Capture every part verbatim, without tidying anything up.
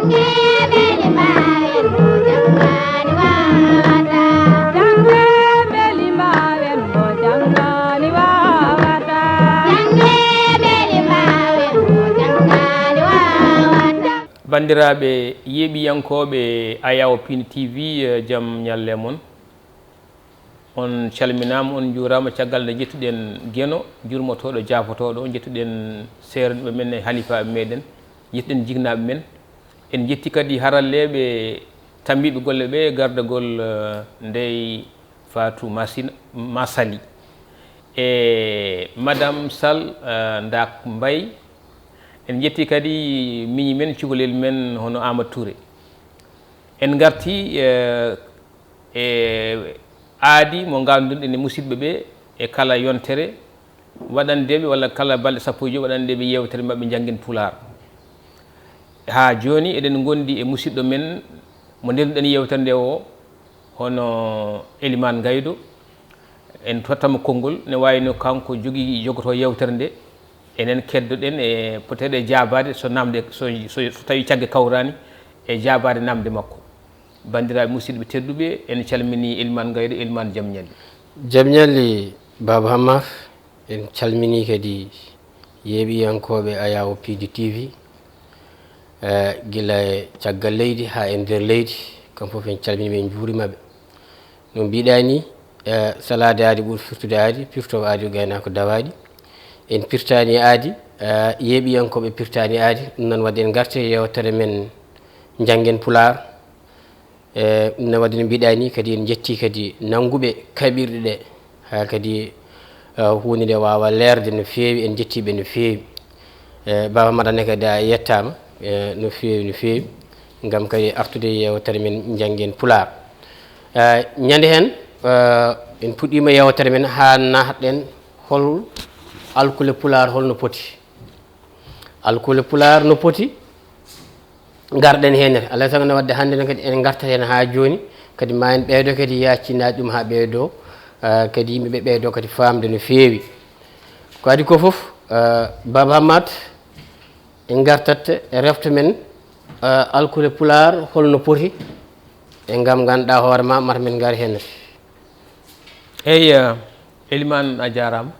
Banndiraaɓe yeeɓiyankooɓe Ayawo Pini T V, eh, jam ñalle mon. On calminaama, on njuuraama. Caggal nde njettuɗen Geno, jurmotooɗo, jaafotooɗo, njettuɗen seernaaɓe men e halifaaɓe meɗen, njettuɗen jiknaaɓe men. En njetti kadi haralleeɓe tambiiɓe golle ɓe, gardagol, eh, Ndey Fatou Masina, Masali. E Madame Sall, eh, Ndak Mbaye. En njetti kadi miñi men, cukalel men hono Amadou Touré. En ngarti, eh, e aadi mo ngannduɗen e musidɓe ɓe e kala yontere waɗandeɓe walla kala balɗe sappo e joy waɗandeɓe yewtere maɓɓe Njanngen Pulaar. Haa jooni eɗen ngondi e musidɗo men mo ndenduɗen yewtere nde o, hono Elimane Gaydo. En tottamo konngol, ne wayi no kanko jogi, jogoto yewtere nde. Enen keddoɗen e peut-être e jaabaade so namde, so, so, so tawi cagge kawrani e jaabaade namde makko. Banndiraaɓe musidɓe tedduɓe, en calmini Elimane Gaydo. Elimane, jam ñalli. Jam ñalli, Baba Hammar. En calmini kadi yeeɓiyankooɓe Ayawo Pini T V, eh, gila e caggal leydi haa e nder leydi, kam fof en calmini ɓe, en njuurima ɓe. No mbiɗa ni, eh, salaade aadi ɓuri firtude aadi, pirtoowo aadi o gaynaako dawaaɗi. En pirtaani aadi, eh, yeeɓiyankooɓe pirtaani aadi, ɗum noon waɗde en ngarte e yewtere men Njanngen Pulaar. Eh, ɗum noon waɗde no mbiɗa ni kadi en njetti kadi nannguɓe kaɓirɗe ɗe, haa kadi, eh, huunde nde waawa leerde no feewi, en njetti ɓe no feewi. Eh, Baba Maɗane kadi a yettaama, eh, no feewi, no feewi, ngam kadi artude e yewtere men Njanngen Pulaar. Eh, ñande heen, eh, en puɗɗiima yewtere men haa naatɗen hol alkule Pulaar hol no poti. Alkule Pulaar no poti, ngarɗen heen. Alaa e sago no waɗde hannde noon kadi en ngartat heen haa jooni, kadi ma en ɓeydo kadi yaacinaade ɗum haa ɓeydo, eh, kadi yimɓe ɓe ɓeydo kadi faamde no feewi. Ko adii ko fof, eh, Baba Hammat, en ngartat e refto men, eh, alkule Pulaar hol no poti, e ngam ngannduɗaa hoore ma, mata men ngar heen. Eyi, eh, Elimane, a jaaraama.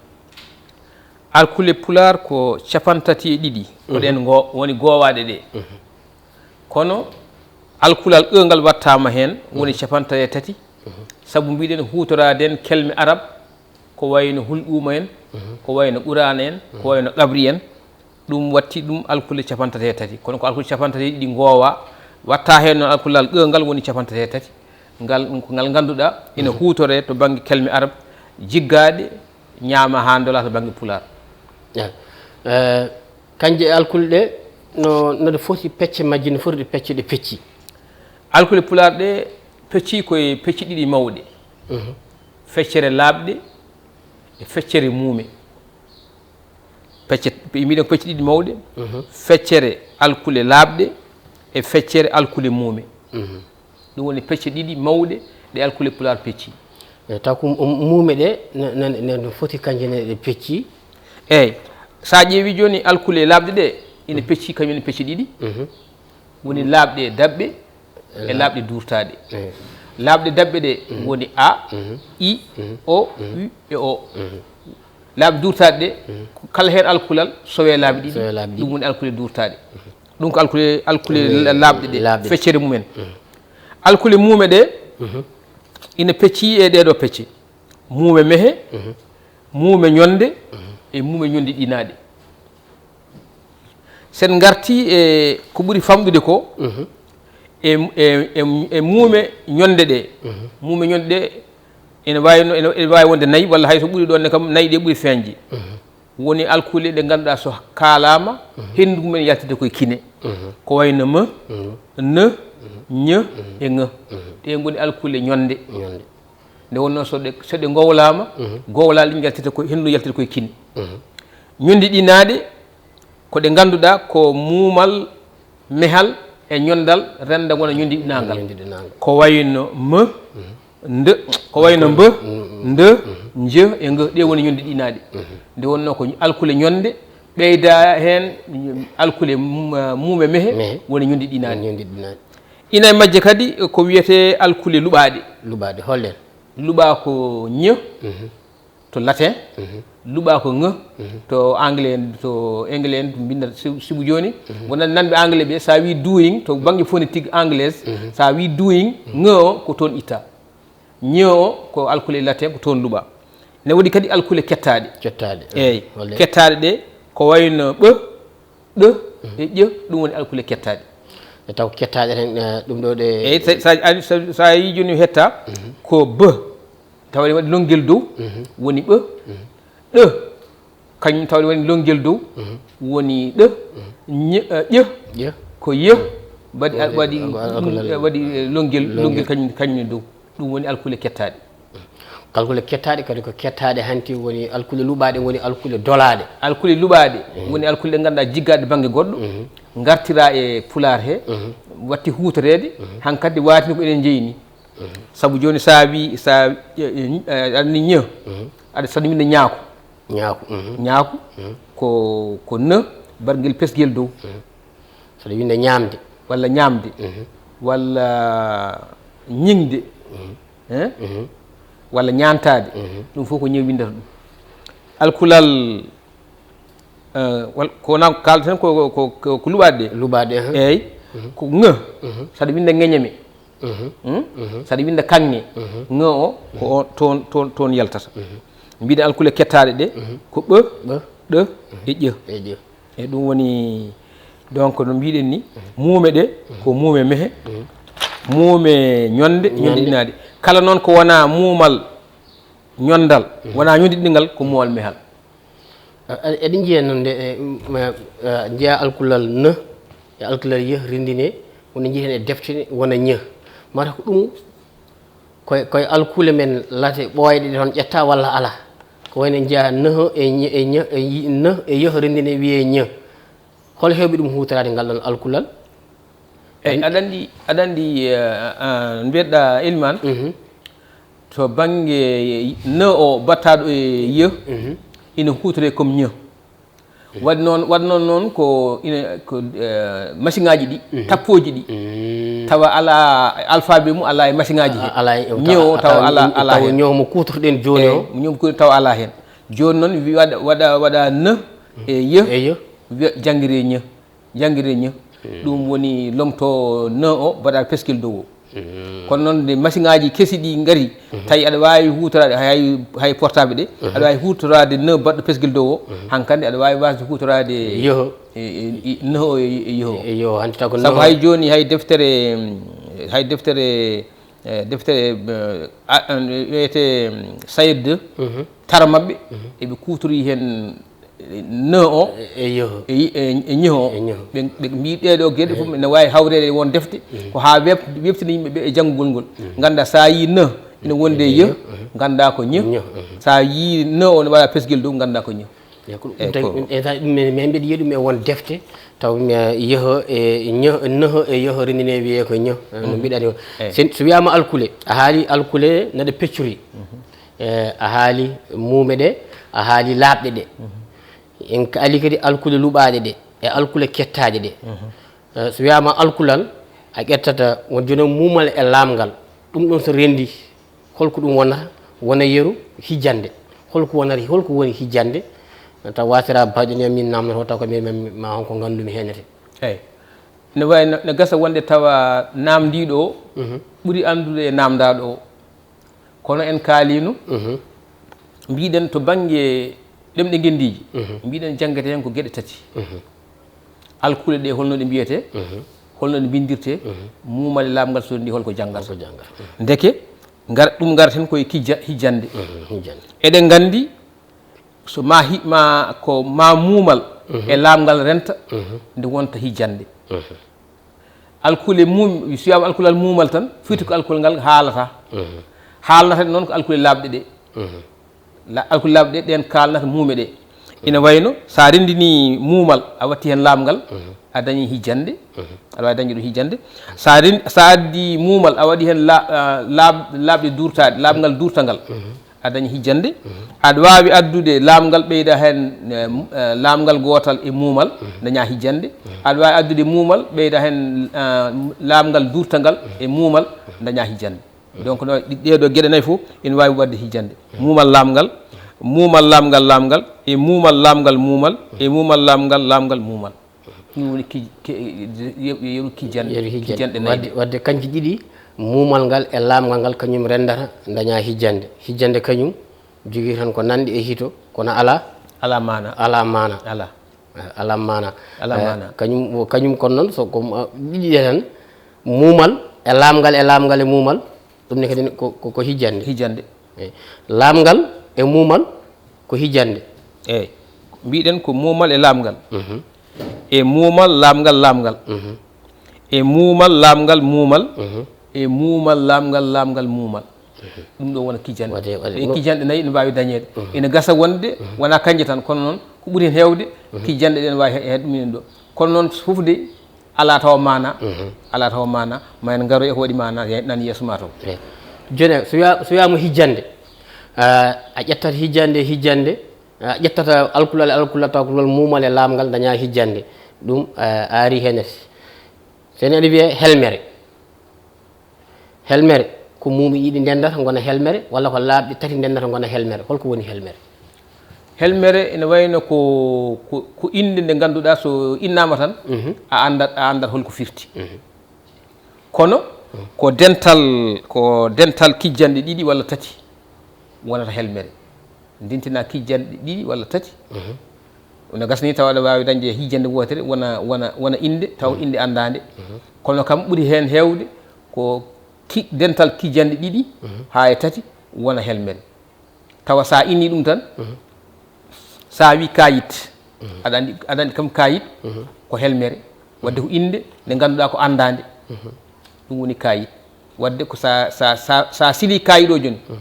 Alkule Pulaar ko capantati e ɗiɗi, ko ɗeen ngo-, woni goowaaɗe ɗe. Kono alkulal ɗo ngal wattaama heen, woni capantati e tati. Sabu mbiɗen huutoraade en kelme arab, ko wayi no hulɗuuma en, ko wayi no quraana en, ko wayi no qabri en. Ɗum watti ɗum alkule capantati e tati. Kono ko alkule capantati e ɗiɗi ngoowa, watta heen noon alkulal ɗo ngal woni capantati e tati. Ngal, ko ngal ngannduɗaa ina huutoree to bannge kelme arab, jiggaaɗe, ñaama haa ndola to bannge Pulaar. Eh, eh, kanje e alkule ɗe, no, no ɗe foti pecce majje, no foti ɗe pecce ɗe pecci? Alkule Pulaar ɗe pecci ko e pecce ɗiɗi mawɗe. Feccere laaɓɗe e feccere muume. Pecce, mbiɗen ko pecce ɗiɗi mawɗe, feccere alkule laaɓɗe e feccere alkule muume. Ɗum woni pecce ɗiɗi mawɗe ɗe alkule Pulaar pecci. E taw ko mu-, muume ɗe, no, no, no, no foti kanje ne ɗe pecci? Eeyi, so a ƴeewi jooni alkule laaɓɗe ɗe, ina pecci kañum ne pecce ɗiɗi. Woni laaɓɗe e daɓɓe e laaɓɗe duurtaaɗe. Laaɓɗe daɓɓe ɗe woni A, I, O, U e O. Laaɓɗe duurtaaɗe ɗe, ko kala heen alkulal sowee laabi ɗiɗi, sowee laabi ɗiɗi. Ɗum woni alkule duurtaaɗe. Ɗum ko alkule, alkule la-, laaɓɗe ɗe, laaɓɗe ɗe. Feccere mumen. Alkule muume ɗe, ina pecci e ɗee ɗoo pecce. Muume mehe, muume ñonde, e muume ñonde ɗinaaɗe. Sen ngarti e ko ɓuri famɗude ko, e, e, e, e muume ñonde ɗe. Muume ñonde ɗe ene waawi no, ene, ene waawi wonde nayi, walla hay so ɓuri ɗoon ne kam, nayi ɗe ɓuri feeñde. Woni alkule ɗe ngannduɗaa so kaalaama, henndu mumen yaltata koye kine. Ko wayi no ma, na, ña, e ŋa. Ɗe ngoni alkule ñonde. Ñonde. Nde wonnoo so ɗe, so ɗe ngowlaama, gowlaali ɗi yaltata koye, henndu yaltata koye kine. Ñonde ɗinaaɗe, ko ɗe ngannduɗaa ko muumal, mehal e ñondal renda ngona ñonde ɗinangal. Ñonde ɗinangal. Ko wayno ma, nde, ko wayno mba, nde, nje e nga, ɗe woni ñonde ɗinaaɗe. Nde wonnoo ko alkule ñonde, Ɓeyda heen alkule mum-, muume mehe, Mehe. Woni ñondi ɗinaani. Ñondi ɗinaani. Ina e majje kadi ko wiyetee alkule luɓaaɗe. Luɓaaɗe, holɗen? Luɓaa ko ñe Mhm. To latin, Mhm. Luɓaa ko ŋ Mhm. To anglais en, to anglais en, to mbinnda si-, sibu jooni. Mhm. Wonande nanɓe anglais ɓe, so a wii doing, to bannge phonétique anglaise, Mhm. So a wii doing, Mhm. Ŋ o ko toon itta. Ñe o ko alkule latin, ko toon luɓaa. Ne woodi kadi alkule kettaaɗe. Kettaaɗe. Eey, Walla kettaaɗe ɗe ko wayno ɓ, ɗ, e ƴ, ɗum woni alkule kettaaɗe. E taw kettaaɗe tan, eh, ɗum ɗo ɗe Eey, sa, sa, a- sa, sa yii jooni hetta, Mhm. Ko b, tawa ene waɗi lonngel dow, Mhm. Woni ɓ, Mhm. ɗ, kañum tawa ene waɗi lonngel dow, Mhm. Woni ɗ, ñe, eh, ƴ, Ƴ. Ko y, waɗi, Waɗi, waɗi, waɗi, waɗi, eh, lonngel, lonngel. Lonngel kañum, kañum e dow. Ɗum woni alkule kettaaɗe. Alkule kettaaɗe kadi ko kettaaɗe hanti woni alkule luɓaaɗe, woni alkule dolaaɗe. Alkule luɓaaɗe Mhm. Woni alkule ɗe ngannduɗaa jiggaaɗe bannge goɗɗo, Mhm. Ngartiraa e pulaar he, Mhm. Watti huutoreede, Mhm. Hankadi waati no ko enen njeyi ni. Mhm. Sabu jooni so a wii, so a, e, e, aɗa ni ñe, Mhm. Aɗa saɗa winde ñaaku. Ñaaku, mhm. Ñaaku, Mhm. Ko, ko n, bargel pesgel dow. Mhm. Saɗa winde ñaamde. Walla ñaamde. Mhm. Walla ñiŋde. Mhm. Hein? Mhm. Walla ñaantaade. Mhm. Ɗum fof ko ñe windata ɗum. Alkulal, eh, wal-, ko wona ko kaalten ko, ko, ko, ko luɓaaɗe ɗe. Luɓaaɗe, hein. Eey. Mhm. Ko ŋ. Mhm. Saɗa winda ŋeñame. Mhm. Hmm? Mhm. Saɗa winda kaŋŋe. Mhm. Ŋ o ko on, toon, toon, toon yaltata. Mhm. Mbiɗen alkule kettaaɗe ɗe, Mhm. Ko ɓ, Ɓ. Ɗ, e ƴ. E ƴ. E ɗum woni, donc, no mbiɗen ni, Mhm. Muume ɗe, ko muume mehe, Mhm. Muume ñonde, Ñonde. Ñonde ɗinaade. Kala noon ko wona muumal ñondal, Mhm. Wona ñonde ɗingal, ko muumal mehal. A-, a-, eɗen njiya noon nde, e, m-, e, e, njiya alkulal n, e alkulal y, renndine, wona njiya heen e defte, wona ñe. Mata ko ɗum, koye, koye alkule men late ɓooyɗe ɗe toon ƴetta walla alaa? Ko wayno njiya n e ñ, e ñ, e y, n e y, renndine wiyee ñe. Hol heewɓe ɗum huutoraade ngal ɗoon alkulal? Eey, aɗa anndi, aɗa anndi, eh, eh, mbiyeɗaa Elimane, Mhm. To bannge n o battaaɗo e y, Mhm. Ina huutoree comme ñe. Waɗi noon, waɗi noon, noon ko ina, ko, eh, masiŋaaji ɗi, Mhm. Tappooji ɗi, Mhm. Tawa alaa alphabet mum, alaa e masiŋaaji he. A-, alaa e, Ñe o tawa, tawa tawa alaa, alaa tawa heen. Ñe o mo kuutorɗen jooni o. Eey, ñe o mo kuutor-, tawa alaa heen. Jooni noon, wi-, waɗa, waɗa, waɗa n e y, E y. Wiya janngiree ñe. Janngiree ñe. Hmm. Ɗum woni lomto n o mbaɗa peskil dow o. Hmm. Kono noon nde masiŋaaji kesi ɗi ngari, Mhm. Tawi aɗa waawi huutoraade hay, hay portable ɗe, Mhm. Aɗa waawi huutoraade n baɗɗo peskil dow o, Mhm. Hankandi aɗa waawi waasde huutoraade Yoho. E, e, e, n o e, e yoho. E yoho, hanti taw ko Sabu noho. Hay jooni hay deftere, mm, hay deftere, e, deftere, eh, a, an, wiyetee, mm, Sayed deux, Mhm. Tara maɓɓe, Mhm. Eɓe kuutori heen n o E, e yoho. E, e, e ñeho o. E ñeho. Ɓe, ɓe mbii ɗee ɗoo geɗe fof Eyi. Ene waawi hawreede e won defte, Mhm. Ko haa weebt-, weeɓtina yimɓe ɓe e janngugol ngol. Mhm. Ngannda so a yii n, ina wonde Eyi, y, eyi. Mhm. Ngannda ko ñe. Ñe, mhm. So a yii n o ne waɗa pesgel dow, ngannda ko ñe. Eyi, ko ɗum Eyi, tagi ko ɗum, eyi, tagi ɗum, min, min mbiɗa yiya ɗum e won defte, taw mi, eh, yoho e ñe, noho e yoho renndine wiyee ko ñe, eh, no Mhm. mbiɗani o. Eyi. Sen, so wiyaama alkule, a haali alkule naɗa peccori. Mhm. Eh, a haali muume ɗe, a haali laaɓɗe ɗe. Mhm. En kaali kadi alkule luɓaaɗe ɗe, e alkule kettaaɗe ɗe. Mhm. Eh, so wiyaama alkulal, a ƴettata won jooni muumal e laamngal. Ɗum ɗoon so renndii, holko ɗum wonata? Wona yeru, hijjande. Holko wonata, holko woni hijjande? Taw waasira baɗɗo ni, min naamnoto, taw ko min, min, ma honko nganndumi heen ne. Eyi. Ne waawi, ne, ne gasa wonde tawa naamndiiɗo o Mhm. ɓuri anndude e naamndaaɗo o. Kono en kaaliino, Mhm. Mbiɗen to bannge ɗemɗe ngenndiiji, Mhm. Mbiɗen janngete heen ko geɗe tati. Mhm. Alkule ɗe, holno ɗe mbiyetee, Mhm. Holno ɗe mbinndirtee, Mhm. Muumal e laamngal so ndi holko janngata. Holko janngata. Mhm. Ndeke, ngar-, ɗum ngarten koye kijja-, hijjande. Mhm, hijjande. Eɗen nganndi, so ma hi-, ma, ko ma muumal Mhm. e laamngal renta, Mhm. Nde wonta hijjande. Mhm. Alkule mum, so wiyaama alkulal muumal tan, foti ko alkule ngal haalata. Mhm. Haalnata noon ko alkule laaɓɗe ɗe. Mhm. La-, alkule laaɓɗe ɗe, ɗeen kaalnata muume ɗe. Ina wayno, so a renndinii muumal, a watti heen laamngal, Mhm. A dañii hijjande, Mhm. Aɗa waawi dañde ɗum hijjande. So a ren-, so a addii muumal, a waɗi heen la-, ah, laaɓ-, laaɓɗe duurtaaɗe, laaɓngal duurtangal, Mhm. a daña hijjande. Aɗa waawi addude laamngal, ɓeyda heen, eh, m-, eh, laamngal gootal e muumal, daña hijjande. Aɗa waawi addude muumal, ɓeyda heen, eh, laamngal duurtangal e muumal, daña hijjande. Donc, no, ɗi-, ɗee ɗoo geɗe nayi fof ina waawi waɗde hijjande. Muumal laamngal, muumal laamngal laamngal, e muumal laamngal muumal, e muumal laamngal laamngal muumal. Ɗum woni ki-, ke-, yeru, yeru kijjanɗe, yeru hijjande. Kijjanɗe nayi. Wadde, wadde kanji ɗiɗi, muumal ngal e laamngal ngal, kañum renndata, daña hijjande. Hijjande kañum jogii tan ko nanɗe e hito, kono alaa, alaa maana. Alaa maana. Alaa. Eh, alaa maana. Alaa maana. Eh, kañum, kañum kon noon, so ko, ah, ɗiɗi ɗe tan, muumal e laamngal, e laamngal e muumal, ɗum ne kadi ko, ko, ko hijjande. Hijjande. Eey. Laamngal e muumal ko hijjande. Eey. Mbiɗen ko muumal e laamngal. Mhm. E muumal laamngal laamngal. Mhm. E muumal laamngal muumal. Mhm. E muumal laamngal laamngal muumal. Mhm. Ɗum ɗo wona kijjanɗe. Waɗde, waɗde. Ɗe no kijjanɗe nayi ene mbaawi dañeede. Mhm. Ene gasa wonde, mhm, wonaa kanje tan, kono noon ko ɓuri heen heewde, mhm, kijjanɗe ɗe ne waawi he-, heedde ɗum en ɗo. Kono noon fof de, alaa tawa maana, mhm, alaa tawa maana, ma en ngaro e ko waɗi maana, ye-, nan yeeso ma taw. Eey. Jooni, so wiya-, so wiyaama hijjande, a, a ƴettat hijjande, hijjande, a ƴettata alkulal, alkulal taw ko lol muumal e laamngal daña hijjande. Ɗum, a, a ari heen. So ene aɗa wiyee helmere. Helmere, ko muumi ɗiɗi ndendata ngona helmere, walla ko laaɓi tati ndendata ngona helmere? Holko woni helmere? Helmere ene wayno ko, ko, ko innde nde ngannduɗaa so innaama tan, mhm, a anndat, a anndat holko firti. Mhm. Kono, mhm, ko dental, ko dental kijjanɗe ɗiɗi walla tati wonata helmere. Ndintina kijjanɗe ɗiɗi walla tati. Mhm. No gasni tawa aɗa waawi dañde hijjande wootere wona, wona, wona innde, taw, mhm, innde anndaande. Mhm. Kono kam ɓuri heen heewde ko ki-, dental kijjanɗe ɗiɗi, mhm, haa e tati wona helmere. Tawa so a inni ɗum tan, mhm, so a wi kayit, mhm, aɗa anndi, aɗa anndi kam kayit, mhm, ko helmere. Waɗde ko innde nde ngannduɗaa ko anndaande. Mhm. Ɗum woni kayit. Waɗde ko sa, sa, sa, sa sili kayit o jooni, mhm,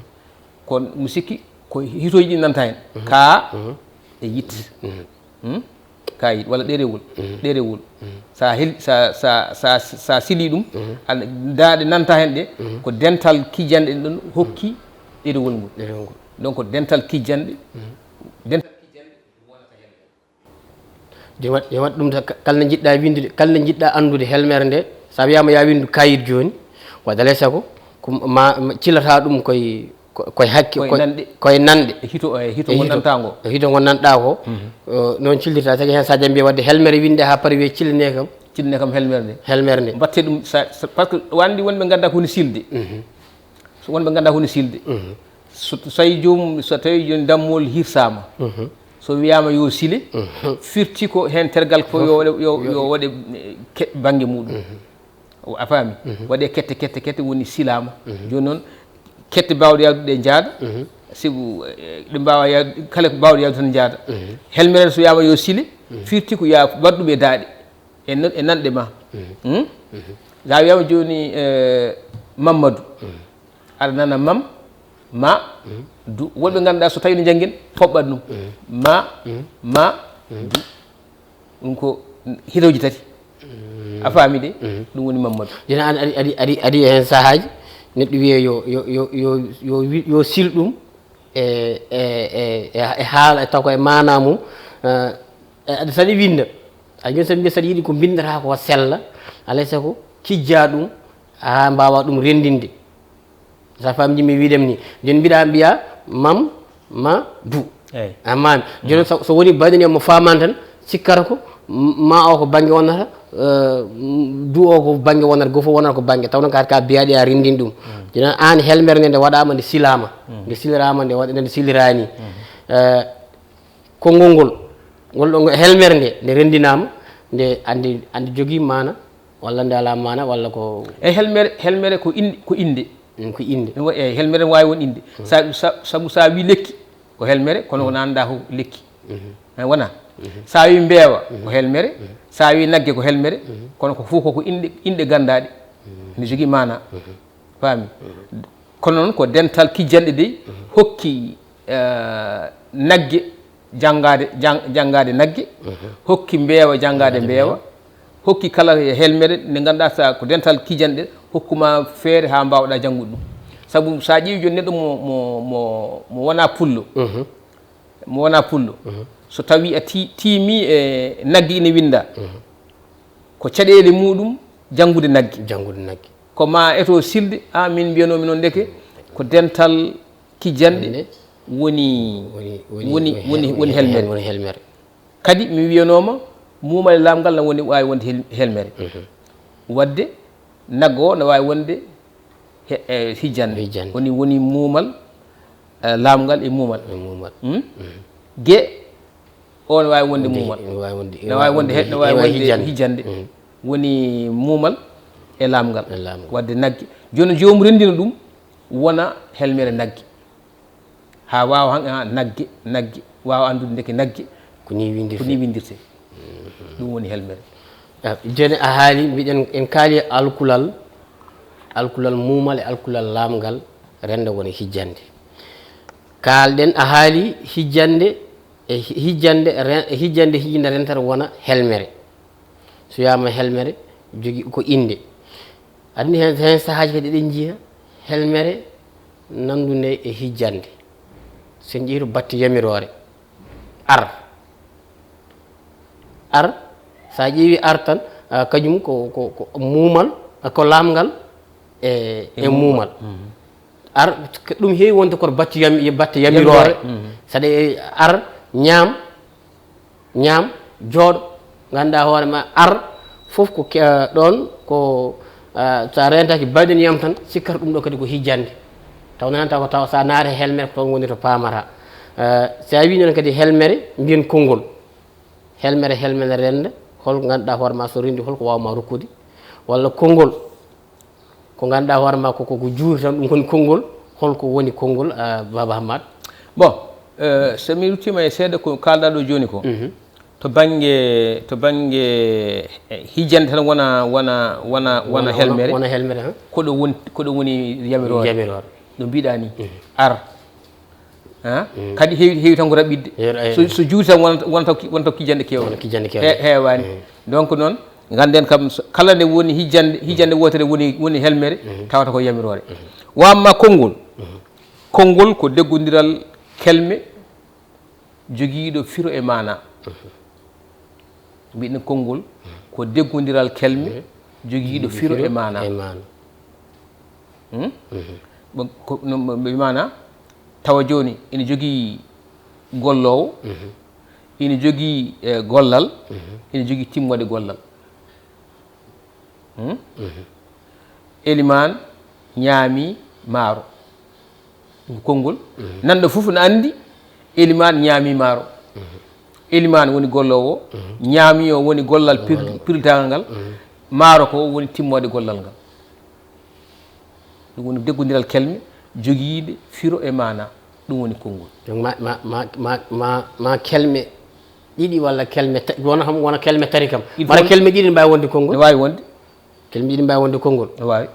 ko mi sikki ko hitooji ɗi nanta heen. Mhm. Ka, mhm, e yit. Mhm. Hmm? Kayit walla ɗerewol. Mhm. Ɗerewol. Mhm. Sa hel-, sa, sa, sa, sa sili ɗum, mhm, aɗa, daaɗe nanta heen ɗe, mhm, ko dental kijjanɗe ɗen ɗon hokki, mhm, ɗerewol ngol. Ɗerewol ngol. Donc, ko dental kijjanɗe, mhm, dental kijjanɗe wonata heen. Yo waɗ, yo waɗ ɗum tan, ka-, kala nde njiɗɗa winndude, kala nde njiɗɗa anndude helmere nde, so a wiyaama ya winndu kayit jooni, waɗa alay sago, ko ma, ma cilata ɗum koye, ko-, koye hakke, koye koye, nanɗe. Koye nanɗe. E hito, e hito, e hito ngo nanta ngo. E hito ngo nanɗa ko, mhm, eh, noon cillirta, tagi heen so a jambi waɗde helmere winnde haa pari wiye cillane kam. Cillane kam helmere nde. Helmere nde. Mbatte ɗum, sa, sa, par ce que wandi wonɓe ngannda ko woni silde. Mhm. So wonɓe ngannda ko woni silde. Mhm. So, so tawi joomum, so tawi jooni dammol hirsaama. Mhm. So wiyaama yo sile, mhm, firti ko heen tergal ko yo waɗe, yo, yo, yo waɗe, eh, ke-, bannge muɗum. Mhm. O, a faami? Mhm. Waɗe kette, kette, kette woni silaama. Mhm. Jooni noon, kette baawɗe yaltude ɗe njaada, mhm, sibu, eh, ɗe mbaawa yal-, kala ko baawɗe yaltude tan njaada. Mhm. Helmere so wiyaama yo sile, mhm, firti ko ya waɗ ɗum e daaɗe. E nan-, e nanɗe ma. Mhm. Hmm? Mhm. Sa wiyama jooni, eh, Mamadou. Mhm. Aɗa nana mam, ma, mhm, du. Wonɓe ngannduɗaa so tawi no njanngin, toɓɓat ɗum. Mhm. Ma, mhm, ma, mhm, du. Ɗum ko hitooji tati. Mhm. A faami de? Mhm. Ɗum woni Mamadou. Jena an aɗi, aɗi, aɗi, aɗi e heen sahaaji, neɗɗo wiye yo, yo, yo, yo, yo wi-, yo sil ɗum. E, e, e, e, e haala, e taw ko e maana mum, eh, e, aɗa saɗi winnda. A joni saɗa mbiya saɗa yiɗi ko mbinndata ko sella, alay sago kijja ɗum, haa mbaawa ɗum renndinde. Sa faam jimmi wiidem ni, joni mbiɗa mbiya mam, ma, du. Eey. A maami. Joni so, so woni baɗini mo faamani tan, sikkata ko, m-, ma o ko bannge wonata, eh, m-, du o ko bannge wonata, goo fof wonata ko bannge. Taw noon ka, ka biyaɗi a renndini ɗum. Mm. Joni aan helmere nde, nde waɗaama, nde silaama. Mm. Nde siliraama, nde waɗ-, nde siliraani. Mm. Eh, konngol ngol, ngol ɗo helmere nde, nde renndinaama, nde andi, andi jogii maana, walla nde alaa maana, walla ko. E helmere, helmere ko inde, ko inde. Mm, ko inde. Ɗum wa-, e helmere ne waawi won inde. Mm. Sa, sa, sabu sa wi lekki, ko helmere, kono ko nanɗa ko lekki. Mhm. Eh, wona? Mhm. Sa wi mbeewa, ko helmere. Mhm. Sa wi nagge, ko helmere. Mhm. Kono ko fof ko, ko inɗe, inɗe ganndaɗe. Mhm. Ne jogii maana. Mhm. Faami? Mhm. Kono noon ko dental kijjanɗe dey, mhm, hokki, eh, nagge janngaade, jang-, janngaade nagge, mhm, hokki mbeewa janngaade mbeewa, hokki kala e helmere nde ngannduɗaa sa ko dental kijjanɗe, hokkuma feere haa mbaawɗaa janngude ɗum. Sabu so a ƴeewi jooni neɗɗo mo mo mo mo wonaa pullo, mo wonaa pullo, so tawi a ti- tiimi e nagge ina winnda, ko caɗeele muɗum janngude nagge. Janngude nagge. Ko ma eto silde, a min mbiyanoomi noon ndeke ko dental kijjanɗe woni woni woni woni helmere. Woni helmere. Kadi mi wiyanooma muumal e laamgal na woni waawi wonde hel- helmere. Wadde naggo o na waawi wonde he- e hijjande. Hijjande. Woni woni muumal, e laamgal e muumal. E muumal. Hmm? Ge o na waawi wonde muumal. Ene waawi wonde na waawi wonde he- na waawi wonde hijjande. Hijjande. Woni muumal e laamgal. E laamgal. Wadde nagge jooni joomum renndina ɗum wona helmere nagge. Haa waawa han ha nagge nagge waawa anndude ndeke nagge ko ni windirte. Ko ni windirte. Ɗum woni helmere. Ah, jooni a haali, mbiɗen en kaali alkulal, alkulal muumal e alkulal laamgal rennda wona hijjande. Kaalɗen a haali hijjande e hi- hijjande ren- e hijjande hijjinde rentata wona helmere. So wiyaama helmere jogii ko innde. Aɗa anndi heen heen sahaaji kadi eɗen njiya helmere nanndude e hijjande. So en ƴeewi to batte yamiroore, ar ar so a ƴeewi ar tan, ah, kañum ko ko ko muumal, ah, ko laamgal e e muumal. Ar ɗum heewi wonde koto batte yam- batte yamiroore. Saɗa ar ñaam ñaam jooɗo, ngannduɗaa hoore ma ar fof ko ke- ɗoon ko, ah, so a rentaki baɗen yam tan sikkata ɗum ɗo kadi ko hijjande. Taw nana taw ko taw so a naata helmere ko toon woni to paamata. Ah, so a wii noon kadi helmere mbiyen konngol. Helmere helmere rennda hol ngannduɗaa hoore ma so renndi hol ko waawa ma rokkude walla konngol. Ko ngannduɗaa hoore ma ko ko juuri tan ɗum koni konngol. Holko woni konngol, ah, Baba Hammat? Bon, eh, so mi ruttiima e seeɗa ko kaalɗaa ɗo jooni ko to bannge to bannge eh, hijjande tan wona wona wona wona helmere. Wona helmere, ha? Ko ɗo woni ko ɗo woni yamiroore. Yamiroore. No mbiɗa ni ar ha kadi heewi heewi tan ko raɓɓiɗde. So so juuti tan wonata wonata wonata kijjanɗe keewɗe. Wonata kijjanɗe keewɗe. Heewaani. Donc noon ngannden kam kala nde woni hijjande hijjande wootere woni woni helmere tawata ko yamiroore. Wa amma konngol, konngol ko deggondiral kelme jogiiɗo firo e maana. Mbiɗen konngol ko deggondiral kelme jogiiɗo firo e maana. Ɓe maana tawa jooni ina jogii golloowo, ina jogii eh, gollal, ina jogii timmoode gollal. Hmm? Elimaan ñaami maaro. Ɗum ko konngol. Nanɗo fof no anndi elimaan ñaami maaro. Elimaan woni golloowo, ñaami o woni gollal pir- pirlitangal ngal, maaro ko woni timmoode gollal ngal. Ɗum woni deggondiral kelme jogiiɗe firo e maana. Ɗum woni konngol. Donc ma ma ma ma ma ma kelme ɗiɗi walla kelme ta- wona kam wona kelme tati kam. Mbaɗa kelme ɗiɗi ne mbaawi wonde konngol? Ne waawi wonde. Kelme ɗiɗi mbaawi wonde konngol? Ne waawi.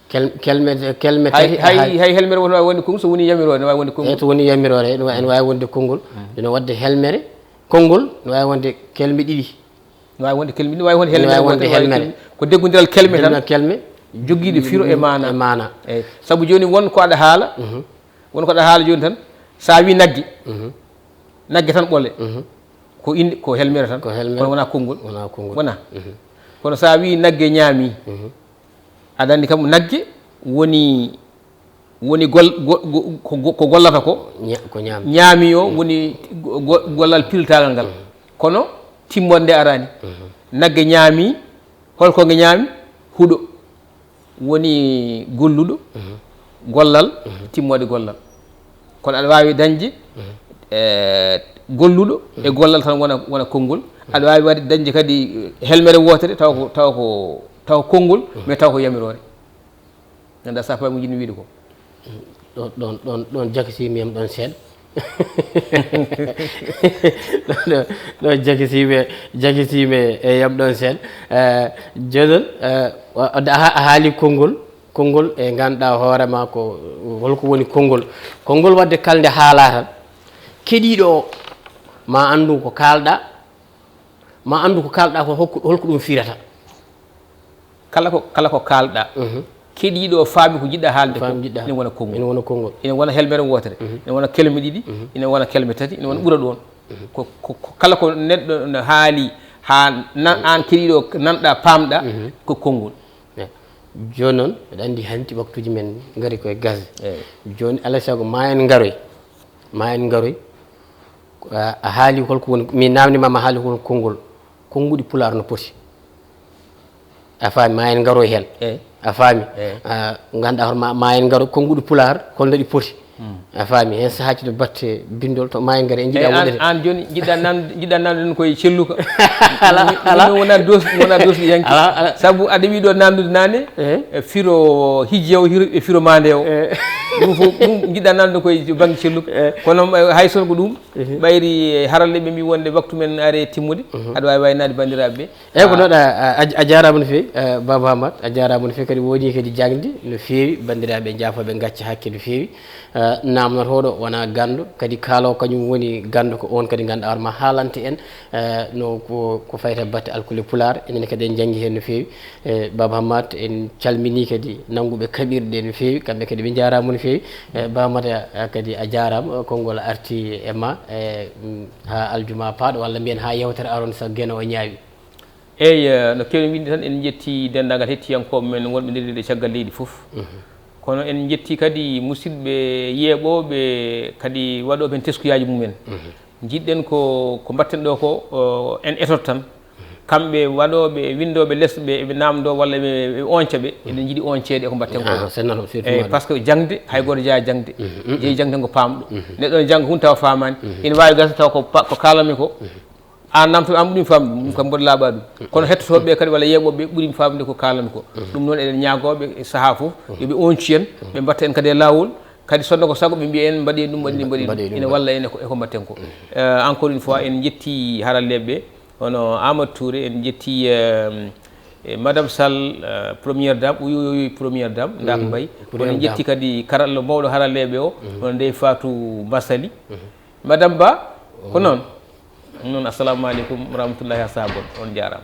Kel- kelme kelme tati hay hay helmere wona waawi wonde konngol so woni yamiroore ne waawi wonde konngol. Eyi so woni yamiroore ne waawi wonde konngol. Ino waɗde helmere konngol ne waawi wonde kelme ɗiɗi. Ne waawi wonde kelme ɗiɗi ne waawi wonde helmere. Ne waawi wonde helmere. Ko deggondiral kelme tan. Kelme jogiiɗe firo e maana. E maana. Eyi sabu jooni won ko aɗa haala. Won ko aɗa haala jooni tan so a wii nagge. Nagge tan ɓole. Ko inde ko helmere tan. Ko helmere. Kono wonaa konngol. Wonaa konngol. Wonaa. Kono so a wii nagge ñaami. Aɗa anndi kam nagge woni woni gol go- go- ko go- ko gollata ko. Ña- ko ñaami. Ñaami o woni go- go- gollal piltagal ngal. Kono timmoode nde araani. Nagge ñaami holko nge ñaami? Huɗo woni golluɗo gollal timmoode gollal. Kono aɗa waawi dañde eh, golluɗo e gollal tan wona wona konngol. Aɗa waawi waɗde dañde kadi eh, helmere wootere taw ko taw ko taw ko konngol mais taw ko yamiroore. Ngannduɗaa sappo mo jiɗmi wiide ko. Ɗon ɗon ɗon ɗon jakisiimi yam ɗon seeɗa. Ɗo ɗo jakisiimi jakisiimi e yam ɗon seeɗa. Eh, jooni noon eh, wa- a ha- a haali konngol konngol e ngannduɗaa hoore ma ko holko woni konngol. Konngol waɗde kala nde haalaa tan keɗiiɗo o ma anndu ko kaalɗaa ma anndu ko kaalɗaa ko hokku holko ɗum firata. Kala ko kala ko kaalɗaa Keɗiiɗo o faami ko njiɗɗa haalde ko. Faami njiɗɗa. Ina wona konngol. Ina wona konngol. Ina wona helmere wootere. Mhm. Ina wona kelme ɗiɗi. Mhm. Ina wona kelme tati. Ina wona ɓura ɗoon. Mhm. Ko, ko, ko kala ko neɗɗo no haali haa nan, aan keɗiiɗo o nanɗa, paamɗa, mhm, ko konngol. Eh, jooni noon, mbeɗa anndi hanti waktuuji men ngari koye gasde. Eey. Jooni, alaa e sago ma en ngaroy. Ma en ngaroy. A, a haali holko woni, mi naamndiima ma haali holko konngol. Konnguɗi Pulaar no poti. A faami, ma en ngaroy heen. Eey. A faami? Eey. A, ngannduɗaa hoore ma, ma en ngaroy konnguɗi Pulaar, holno ɗi poti. Hmm. A faami? Heen sahaaji to batte binndol, to ma en ngaroy, en njiɗa. Eey, aan, woɗɗude. Aan jooni njiɗɗa nan-, njiɗɗa naamndude ko e celluka. Alaa, min, alaa. Min wona dos-, wona dosɗiyanke. Alaa, alaa. Sabu aɗa wiyi ɗo naamndude naane, eey, e firo hijje o, hiro, e firo maande o. Eey. Ɗum fof, ɗum njiɗɗa naamndude ko e bannge celluka. Eey. Kono, eh, hay so ko ɗum, mhm, ɓayri, eh, haralleeɓe mbi wonde waktu men are timmude, mhm, aɗa waawi waynaade banndiraaɓe ɓe. Eey, ko, ah, noon, a, a, a jaaraama no feewi, eh, Baaba Hammat, a jaaraama no feewi, kadi woni kadi jaŋde no feewi, banndiraaɓe njaafooɓe ngacca hakke no feewi. Eh, naamnotooɗo wona ganndo, kadi kaaloowo kañum woni ganndo, ko oon kadi ngannduɗaa hoore ma haalante en, eh, no ko, ko fayti e batte alkule Pulaar, enen kadi en njanngi heen no feewi. Eh, Baaba Hammat, en calminii kadi nannguɓe kaɓirɗe no feewi, kamɓe kadi ɓe njaaraama no feewi. Eh, Baaba Hammat, a, a kadi a jaaraama, konngol arti e ma, eh, mm, haa aljuma paaɗo, walla mbiyen haa yewtere aroore, so Geno o ñaawi. Eey, eh, no keewɗen wiide tan, en njetti denndaangal hettiyankooɓe men wonɓe nder ɗee caggal leydi fof. Mhm. Kono en njetti kadi musidɓe yeeɓooɓe, kadi waɗooɓe heen teskuyaaji mumen. Mhm. Njiɗɗen ko, ko mbaɗten ɗo ko, o, en etoto tan. Kamɓe waɗooɓe, winndooɓe lees ɓe, eɓe naamndoo walla ɓe, ɓe oñca ɓe, eɗen njiɗi oñceede e ko mbaɗten ko. Ah, c'est normal, surtout. Eey, maɗum. Parce que jaŋde, hay gooto jeyaa jaŋde. Mhm, mhm. Jeyi jaŋde tan ko paamɗo. Mhm. Neɗɗo ne jannga huunde tawa faamaani. Mhm. Ina waawi gasde tawa ko pa-, ko kaalanmi ko. Mhm. Aan naamtooɗo, aan ɓuri mi faamde ɗum, kam mboɗo laaɓaa ɗum. Mhm. Kono hettotooɓe ɓe kadi walla yeeɓooɓe ɓe ɓuri mi faamde ko kaalanmi ko. Mhm. Ɗum noon eɗen ñaagoo ɓe e sahaa fof, mhm, yo ɓe oñcu en, mhm, ɓe mbaɗta en kadi e laawol. Kadi so wonaa ko sago ɓe mbiya en mbaɗi ɗum, mbaɗi ɗum, mbaɗi ɗum. Mbaɗi ɗum. Ina walla en e ko, e ko mbaɗten ko. Mhm. Eh, encore une fois, en njetti haralleeɓe ɓe. Hono Amadou Touré, en njetti, ehm, e Madame Sall, eh, première dame, uyu, uyu, première dame, ndaa ko, mm, mbayi. Première dame. En njetti kadi karallo mawɗo haralleeɓe o, mm, hono Ndeye Fatou Massaly. Mm. Madame Ba, ko, mm, noon. Ɗum noon, assalamu aleykum wa rahmatullahi, a saabon, on njaaraama.